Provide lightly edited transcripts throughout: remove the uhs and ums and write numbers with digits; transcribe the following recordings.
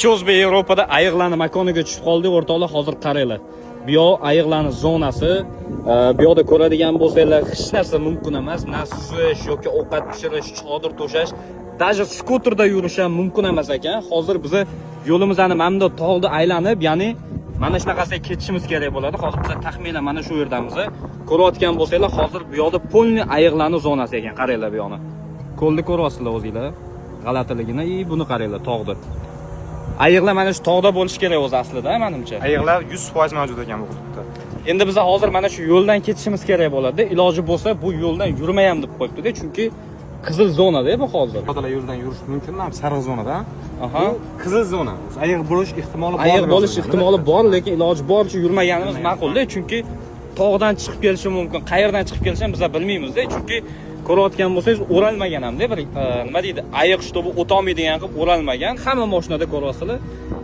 Cho'zbek Yevropada ayiqlarni makoniga tushib qoldik, o'rtoqlar. Hozir qaranglar. Bu yoq ayiqlarni zonasi. Bu yoqda ko'radigan bo'lsanglar, hech narsa mumkin emas. Na suzish yoki ovqat pishirish, chodir to'shash, даже skuterda yurish ham mumkin emas ekan. Hozir biza yo'limizni mana bunday tog'ni aylanib, ya'ni mana shunaqasiga ketishimiz kerak bo'ladi. Hozir biz taxminan mana shu yerdamiz. Ko'rayotgan bo'lsanglar, hozir bu yoqda полный ayiqlarni zonasi ekan. Qaranglar bu yoqni. Ko'lni ko'ryapsizlar o'zinglar. G'alatiligini, и buni qaranglar, tog'ni. Ayiqlar mana shu tog'da bo'lishi kerak o'zi aslida, menimcha. Ayiqlar 100% mavjud ekan bu hududda. Endi biz hozir mana shu yo'ldan ketishimiz kerak bo'ladi. Iloji bo'lsa, bu yo'ldan yurmayam deb qo'yibdi-da, chunki qizil zonada bu hozir. Piyodalar yo'ldan yurish mumkin, mana sariq zonada. Aha. Bu qizil zona. Ayiq bo'lish ehtimoli bor Ayiq deb bo'lish yozilgan. Ehtimoli bor, lekin iloji boricha yurmaganimiz ma'qul-da, chunki tog'dan chiqib kelishi mumkin. Qayerdan chiqib kelishini biz bilmaymiz-da, chunki ko'rayotgan bo'lsangiz, o'ralmagan hamda bir nima deydi, ayiq чтобы o'tolmaydigan qilib o'ralmagan. Hamma mashinada ko'ryapsizlar.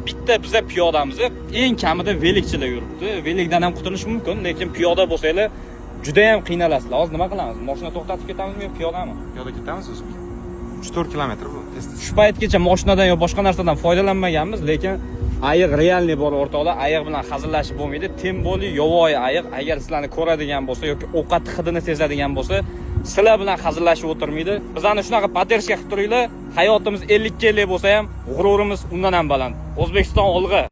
Bitta biza piyodamiz, eng kamida velikchilar yuribdi. Velikdan ham qutulish mumkin, lekin piyoda bo'lsanglar juda ham qiynalasizlar. Hozir nima qilamiz? Mashina to'xtatib ketamizmi yo piyodami? Piyoda ketamiz o'zi. 3-4 kilometr bu. Tez tez. Shu paytgacha mashinadan yo boshqa narsadan foydalanmaganmiz, lekin ayiq реальный bor, o'rtoqlar. Ayiq bilan hazillashib bo'lmaydi, тем более yovvoyi ayiq. Agar sizlarni ko'radigan bo'lsa yoki ovqat hidini sezadigan bo'lsa, sizlar bilan hazillashib o'tirmaydi. Bizani shunaqa поддержка qilib turinglar. Hayotimiz 50 ga 50 bo'lsa ham, g'ururimiz undan ham baland. O'zbekiston, olg'a!